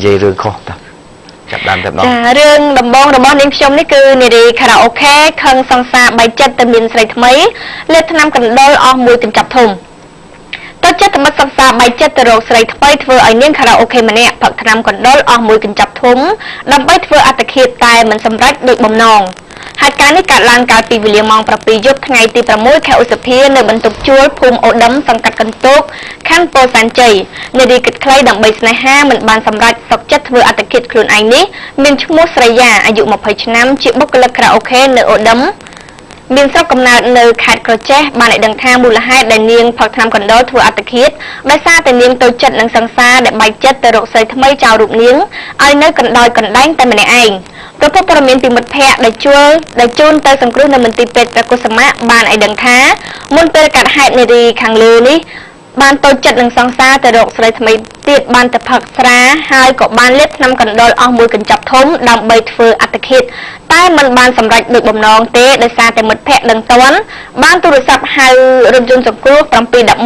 និយាយរឿងខុសតាចាប់ដើមតែម្ដង ចារឿងដំបងរបស់នាងខ្ញុំនេះគឺនារីខារ៉ាអូខេខឹងសង្សារបែកចិត្តទៅមានស្រីថ្មីលេបថ្នាំកណ្ដុរអស់មួយកញ្ចប់ធំទៅចិត្តមិត្តសង្សារបែកចិត្តទៅរកស្រីថ្មីធ្វើឲ្យនាងខារ៉ាអូខេម្នាក់ផឹកថ្នាំកណ្ដុរអស់មួយកញ្ចប់ធំដើម្បីធ្វើអត្តឃាតតែមិនសម្រេចដូចបំណងហេតុការណ៍នេះកើតឡើងកាលពីវេលាម៉ោង7យប់ថ្ងៃទី6ខែឧសភានៅបន្ទប់ជួលភូមិអូដឹមសង្កាត់កន្ទោកខណ្ឌពោធិ៍សែនជ័យនារីគិតខ្លីដើម្បីស្នេហាមិនបានសម្រេចសុខចិត្តធ្វើអត្តឃាតខ្លួនឯងនេះមានឈ្មោះស្រីយ៉ាអាយុ20ឆ្នាំជាបុគ្គលិកខារ៉ាអូខេនៅអូដឹមមានស្រុកកំណើតនៅខេត្តក្រចេះបានឲ្យដឹងថាមូលហេតុដែលនាងផឹកថ្នាំកណ្ដុរធ្វើអត្តឃាតដោយសារតែនាងទៅចិត្តនឹងសង្សារដែលបែកចិត្តទៅរកស្រីថ្មីចោលរូបនាងឲ្យនៅកណ្ដោយកណ្ដែងតែម្នាក់ឯងប្រភពព័ត៌មានពីមិត្តភ័ក្តិដែលជួលដែលជូនទៅសង្គ្រោះនៅមន្ទីរពេទ្យព្រះកុសមៈបានឲ្យដឹងថាមុនពេលកាត់ហេតុនារីខាងលើនេះបានទៅចិត្តនឹងសង្សារទៅរកស្រីថ្មីទៀតបានទៅផឹកស្រាហើយក៏បានលេបថ្នាំកណ្ដុរអស់មួយកញ្ចប់ធំដើម្បីធ្វើអត្តឃាតតែមិនបានសម្រេចដូចបំណងទេដោយសារតែមិត្តភ័ក្តិដឹងទាន់បានទូរស័ព្ទហៅរថយន្តសង្គ្រោះ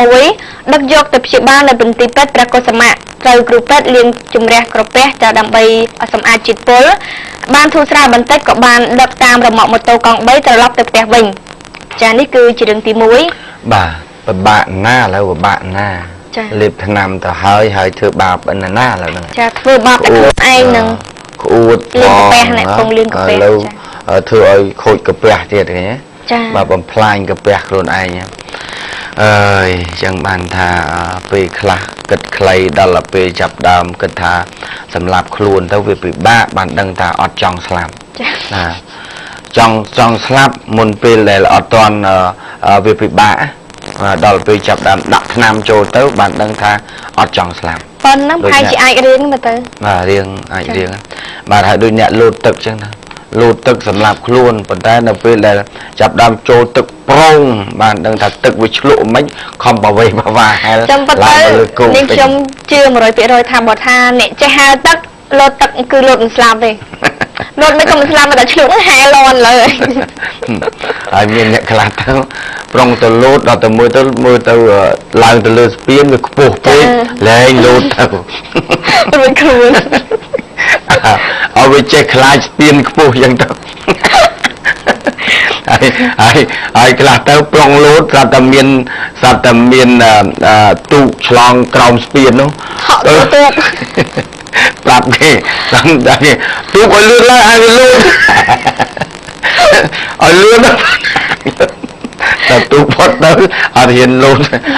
711ដឹកយកទៅព្យាបាលនៅមន្ទីរពេទ្យព្រះកុសមៈត្រូវគ្រូពេទ្យលាងជម្រះក្រពះចាដើម្បីសម្អាតជាតិពុលបានធូរស្រាលបន្តិចក៏បានដឹកតាមរមាក់ម៉ូតូកង់3ត្រឡប់ទៅផ្ទះវិញចានេះគឺជារឿងទី1បាទពិបាកណាឥឡូវពិបាកណាលេបថ្នាំទៅហើយហើយធ្វើបាបណាណាឥឡូវហ្នឹងចាធ្វើបាបតែខ្លួនឯងនឹងក្អួតលាងកាពះអ្នកពងលាងកាពះឥឡូវធ្វើឲ្យខូចកាពះទៀតឃើញទេបាទបំផ្លាញកាពះខ្លួនឯងអើយចឹងបានថាពេលខ្លះគិតខ្លីដល់ពេលចាប់ដើមគិតថាសម្លាប់ខ្លួនទៅវាពិបាកបានដឹងថាអត់ចង់ស្លាប់ចាណាចង់ស្លាប់មុនពេលដែលអត់ទាន់វាពិបាកដល់ពេលចាប់ដើមដាក់ថ្នាំចូលទៅបានដឹងថាអត់ចង់ស្លាប់ប៉ុណ្ណឹងប្រហែលជាអាចរៀងមើលទៅបាទរៀងអាចរៀងបាទហើយដូចអ្នកលោតទឹកចឹងណាលោតទឹកសម្រាប់ខ្លួនប៉ុន្តែនៅពេលដែលចាប់ដើមចូលទឹកប្រងបានដឹងថាទឹកវាឆ្លក់មិនខំបវេបវ៉ាហែលចាំប៉ុន្តែនេះខ្ញុំជឿ100%ថាបើថាអ្នកចេះហែលទឹកលោតទឹកគឺលោតមិនស្លាប់ទេលោតមិនក៏មិនស្លាប់តែឆ្លក់ហែលន់លើហើយមានអ្នកខ្លះទៅប្រុងទៅលោតដល់ទៅមួយទៅមើលទៅឡើងទៅលើស្ពានវាខ្ពស់ពេកលែងលោតទៅរួចខ្លួនឲ្យវាចេះខ្លាចស្ពានខ្ពស់យ៉ាងទៅហើយហើយខ្លះទៅប្រុងលោតស្រាប់តែមានទូកឆ្លងក្រោមស្ពាននោះហក់ទៅទូកប្រាប់គេដល់តែទូកឲ្យលឿនឡើងឲ្យវាលឿនឲ្យលឿនតែទូកផុតទៅអត់ហ៊ានលោត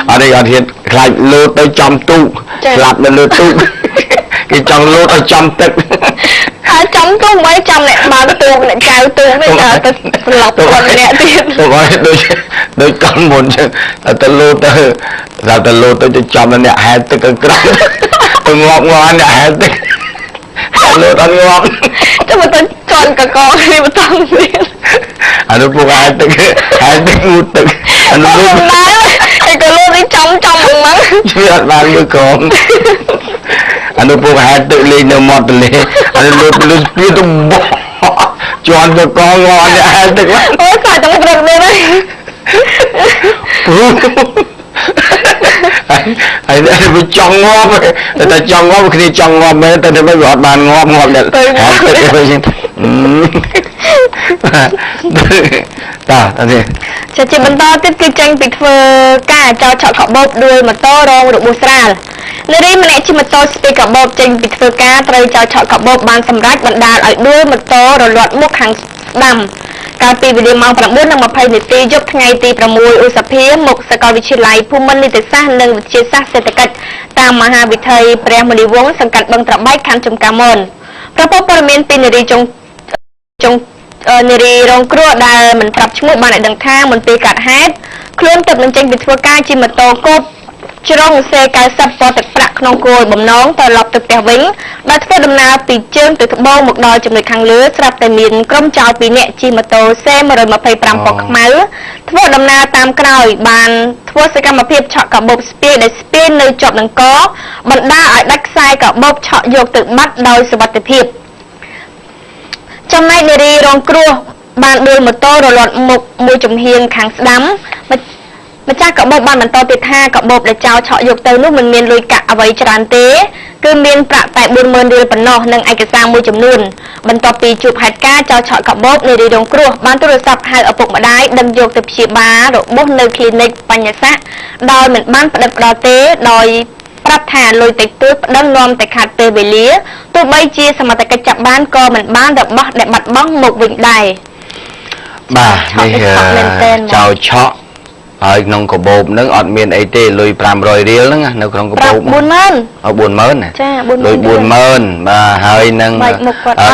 អត់ហ៊ានខ្លាចលោតទៅចំទូកស្លាប់នៅលើទូកគេចង់លោតឲ្យចំទឹកហើយចំទូកមិនចំអ្នកបើកទូកអ្នកចៅទូកនេះទៅស្លាប់គាត់ម្នាក់ទៀតទូកឲ្យដូចកង់មុនចឹងតែលោតទៅដល់ទៅលោតទៅចំអ្នកហែលទឹកក្រោមទៅងាប់ងាប់អ្នកហែលទឹកលោតអត់ងាប់ចាំមកទៅជន់កកគ្នាបន្តទៀតអានោះពួកហែលទឹកហែលទឹកងូតទឹកអានោះលោតដែរឯក៏លោតនេះចំចំហ្នឹងជួយអត់បានមើលក្រោមអានោះពួកហែលទឹកលេងនៅមាត់ទន្លេអានោះលោតលឺស្ពាទៅបោះជន់កកងាប់អ្នកហែលទឹកអូខ្លាចតែព្រឹកនេះហើយហើយវាចង់ងាប់តែចង់ងាប់គ្នាចង់ងាប់មែនតែមិនវាអត់បានងាប់ងាប់អ្នកហែលទឹកវិញតានេះចាជាបន្តទៀតគឺចេញពីធ្វើការចោលឆក់កាបូបដួលម៉ូតូរងរបួសស្រាលនារីម្នាក់ជិះម៉ូតូស្ពីកាបូបចេញពីធ្វើការត្រូវចោលឆក់កាបូបបានសម្រេចបណ្ដាលឲ្យដួលម៉ូតូរលាត់មុខខាងស្ដាំកាលពីវេលាម៉ោង9:20នាទីយប់ថ្ងៃទី6ឧសភាមុខសាកលវិទ្យាល័យភូមិន្ទនីតិសាស្ត្រនិងវិទ្យាសាស្ត្រសេដ្ឋកិច្ចតាមមហាវិថីព្រះមុនីវង្សសង្កាត់បឹងត្របែកខណ្ឌចំការមនប្រភពព័ត៌មានពីនារីចុងនារីរងគ្រោះដែលមិនប្រាប់ឈ្មោះបានឲ្យដឹងថាមុនពេលកាត់ហេតុខ្លួនទើបនឹងចេញពីធ្វើការជិះម៉ូតូគប់ជ្រុង C90 ពណ៌ទឹកប្រាក់ក្នុងគោលបំណងត្រឡប់ទៅផ្ទះវិញដោយធ្វើដំណើរពីជើងទៅត្បូងមកដល់ចំណុចខាងលើស្រាប់តែមានក្រុមចោរ2នាក់ជិះម៉ូតូ C125 ពណ៌ខ្មៅធ្វើដំណើរតាមក្រោយបានធ្វើសកម្មភាពឆក់កាបូបស្ពាយដែលស្ពាយនៅជាប់នឹងកបណ្ដាលឲ្យដាច់ខ្សែកាបូបឆក់យកទៅបាត់ដោយសុវត្ថិភាពចំណែកនារីរងគ្រោះបានដួលម៉ូតូរលាត់មុខមួយចំហៀងខាងស្ដាំ ម្ចាស់កាបូបបានបន្តទៀតថា កាបូបដែលចោលឆក់យកទៅនោះមិនមានលុយកាក់អ្វីច្រើនទេ គឺមានប្រាក់តែ40000រៀលប៉ុណ្ណោះ និងឯកសារមួយចំនួន។ បន្ទាប់ពីជួបហេតុការណ៍ចោលឆក់កាបូប នារីរងគ្រោះបានទូរស័ព្ទហៅឪពុកម្ដាយដឹងយកទៅព្យាបាលរបួសនៅគ្លីនិកបញ្ញស័ក ដោយមិនបានប្តឹងផ្ដល់ទេ ដោយប្រាប់ថាលុយតិចតួចប្តឹងនាំតែខាត់ពេលវេលា ទោះបីជាសមត្ថកិច្ចចាប់បានក៏មិនបានរបស់ដែលបាត់បង់មកវិញដែរ។ បាទ នេះចោលឆក់ហើយ ក្នុងកាបូបហ្នឹងអត់មានអីទេ លុយ500រៀលហ្នឹងនៅក្នុងកាបូប 40000 អ40000ណា ចា 40000 លុយ40000 បាទ ហើយនឹង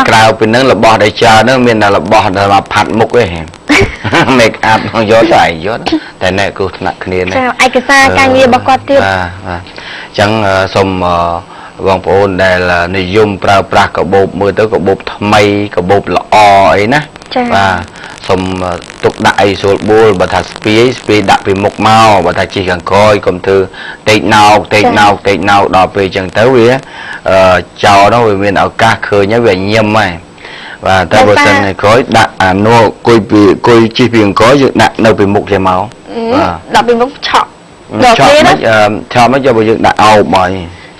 ក្រៅពីហ្នឹង របស់ដែលច្រើនហ្នឹងមានតែរបស់ដែលមកផាត់មុខឯង make up យកទៅឯងយកតែ ណែ គ្រោះថ្នាក់គ្នានេះ ចា ឯកសារការងាររបស់គាត់ទៀត។ បាទ បាទ អញ្ចឹងសូមបងប្អូនដែលនិយមប្រើប្រាស់កាបូប មើលទៅកាបូបថ្មី កាបូបល្អអីណា បាទ សូមទុកដាក់អីស្រួលបួល។ បើថាស្ពាយ ស្ពាយដាក់ពីមុខមក បើថាជិះខាងក្រោយ កុំធ្វើតេកណោកតេកណោកតេកណោក ដល់ពេលអញ្ចឹងទៅវាចោលនោះវាមានឱកាសឃើញហើយវាញឹមហើយ។ បាទ តែបើសិននៅក្រោយ ដាក់អានោះអង្គុយពីអង្គុយជិះពីអង្គុយ យើងដាក់នៅពីមុខចេះមក បាទ ដាក់ពីមុខឆក់ដល់គេណា ឆក់មកយក បើយើងដាក់អោបមក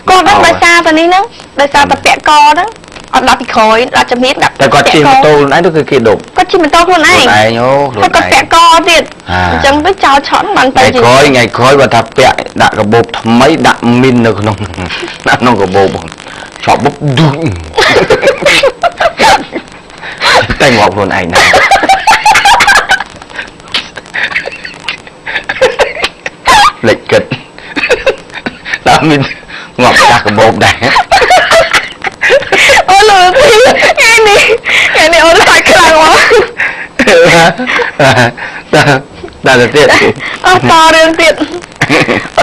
គាត់ហ្នឹង ដោយសារតែនេះហ្នឹង ដោយសារតែពាក់កហ្នឹងអត់ដាក់ពីក្រោយ ដាក់ជំនាញដាក់ តែគាត់ជិះម៉ូតូខ្លួនឯងទៅគឺគេដប់ គាត់ជិះម៉ូតូខ្លួនឯង ខ្លួនឯង អូ ខ្លួនឯង គាត់ពាក់កទៀត អញ្ចឹងទៅចោលឆក់បានទៅ ថ្ងៃក្រោយ ថ្ងៃក្រោយបើថាពាក់ដាក់កាបូបថ្មី ដាក់មីននៅក្នុង ដាក់ក្នុងកាបូប ឆក់បុកឌូតែងាប់ខ្លួនឯងណា ភ្លេចគិតដល់មានងាប់ចាស់កាបូបដែរ។ អូ លោក ថ្ងៃនេះ ថ្ងៃនេះអូនសាច់ខ្លាំងមក ដល់ទៅទៀត អស់តរឿងទៀត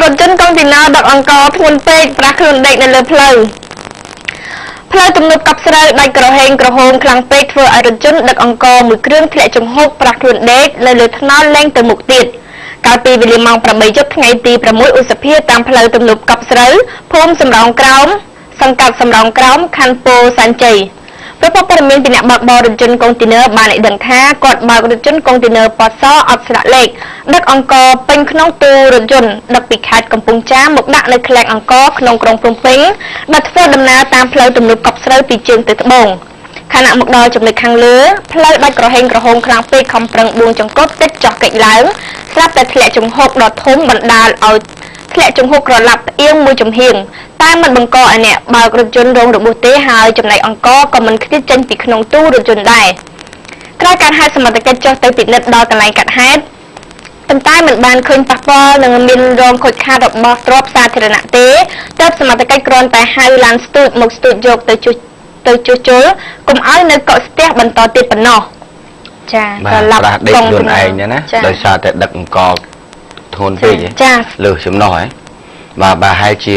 រថយន្តកុងទីន័រដឹកអង្ករធ្ងន់ពេក ប្រាស់ខ្លួនដេកនៅលើផ្លូវ។ ផ្លូវទំនប់កប់ស្រូវដាច់ក្រហែងក្រហមខ្លាំងពេក ធ្វើឲ្យរថយន្តដឹកអង្ករមួយគ្រឿងធ្លាក់ចំហុក ប្រាស់ខ្លួនដេកនៅលើថ្នល់លែងទៅមុខទៀត។ កាលពីវេលាម៉ោង8យប់ថ្ងៃទី6ឧសភា តាមផ្លូវទំនប់កប់ស្រូវ ភូមិសំរោងក្រោម សង្កាត់សំរោងក្រោម ខណ្ឌពោធិ៍សែនជ័យ។ ប្រភពព័ត៌មានពីអ្នកបើកបររថយន្តកុងទីន័របានឲ្យដឹងថា គាត់បើករថយន្តកុងទីន័រពណ៌សអត់ស្លាកលេខ ដឹកអង្ករពេញក្នុងទូរថយន្ត ដឹកពីខេត្តកំពង់ចាមមកដាក់នៅឃ្លាំងអង្ករក្នុងក្រុងភ្នំពេញ ដែលធ្វើដំណើរតាមផ្លូវទំនប់កប់ស្រូវពីជើងទៅត្បូង។ ខណៈមកដល់ចំណុចខាងលើ ផ្លូវដាច់ក្រហែងក្រហមខ្លាំងពេក ខំប្រឹងបួងចង្កត់តិចចោះកិច្ចឡើង ស្រាប់តែធ្លាក់ជំហុកដ៏ធំ បណ្ដាលឲ្យធ្លាក់ជំហុកក្រឡាប់ផ្អៀងមួយចំហៀង តែមិនបង្កឲ្យអ្នកបើករថយន្តរងរបួសទេ ហើយចំណែកអង្ករក៏មិនខ្ទាតចេញពីក្នុងទូរថយន្តដែរ។ ក្រោយការហេតុ សមត្ថកិច្ចចុះទៅពិនិត្យដល់កន្លែងកាត់ហេតុ ប៉ុន្តែមិនបានឃើញប៉ះពាល់និងមានរងខូចខាតរបស់ទ្រព្យសាធារណៈទេ ទើបសមត្ថកិច្ចគ្រាន់តែហៅឡានស្ទូចមកស្ទូចយកទៅជួសទៅជួសជុល កុំឲ្យនៅកកស្ទះបន្តទៀតប៉ុណ្ណោះ។ ចា ក្រឡាប់ដេកខ្លួនឯងណា ដោយសារតែដឹកអង្គធ្ងន់ពេក លើសចំណុះហ៎។ បាទ បាទ ហើយជា